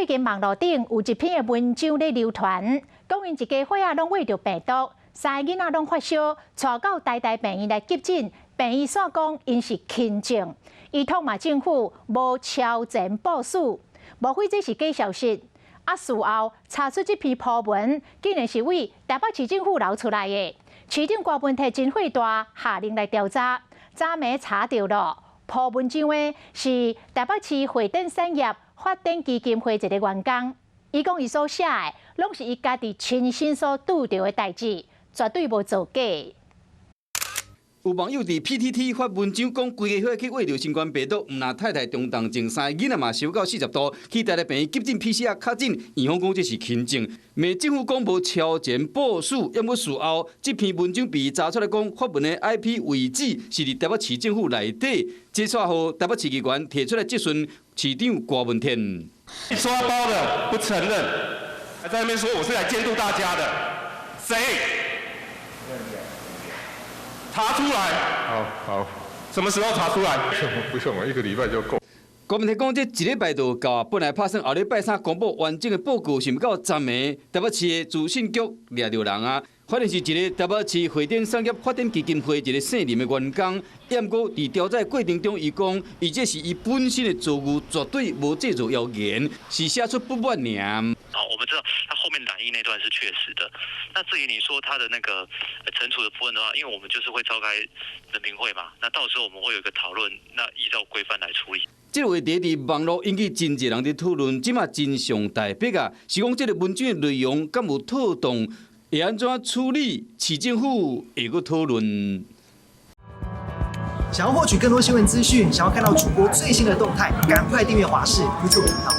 近網路頂有一篇的文章咧流傳，講𪜶一家伙仔攏穢著病毒，三个囡仔攏發燒，帶到台大病院來急診，病醫煞講𪜶是輕症，伊痛罵政府無超前部署，莫非這是假消息？啊，事後查出這篇 po 文，竟然是為台北市政府流出來的。市長郭文泰真火大，下令來調查，昨暝查著囉，po 文章的是台北市會展產業發展基金會一个員工，伊講伊所寫的，攏是伊家己親身所拄著的代誌，絕對無造假。有網友佇 PTT 發文章講，規家伙去穢著新冠病毒，毋但太太中重症，三个囡仔嘛燒到40度，去台大病院急診 PCR 確診，院方講這是輕症。罵政府講無超前部署，猶過事後這篇文章被查出來講，發文的 IP 位置是佇台北市政府內底，這煞予台北市議員提出來質詢市長郭文天。抓包的不承認，還在那邊說我是來監督大家的，誰？查出來。好好，什麼時候查出來？不用，一個禮拜就夠。郭文天講，這一禮拜就夠啊！本來拍算後禮拜三公布完整的報告，想毋到昨暝台北市的資訊局掠著人啊！反正是一个台北市會展產業發展基金會一个姓林的員工，毋過佇調查過程中，伊講，伊這是伊本身的遭遇，絕對無製造謠言，是寫出不滿爾。好，我們知道他後面染疫那段是確實的。那至於你說他的那個懲處的部分的話，因為我們就是會召開人評會嘛，那到時候我們會有一個討論，那依照規範來處理。這個話題佇網路引起真濟人佇討論，這馬真相大白啊！是講這个文章的內容敢有妥當？會按怎處理？市政府會閣討論。想要獲取更多新聞資訊，想要看到主播最新的動態，趕快訂閱華視 YouTube 頻道。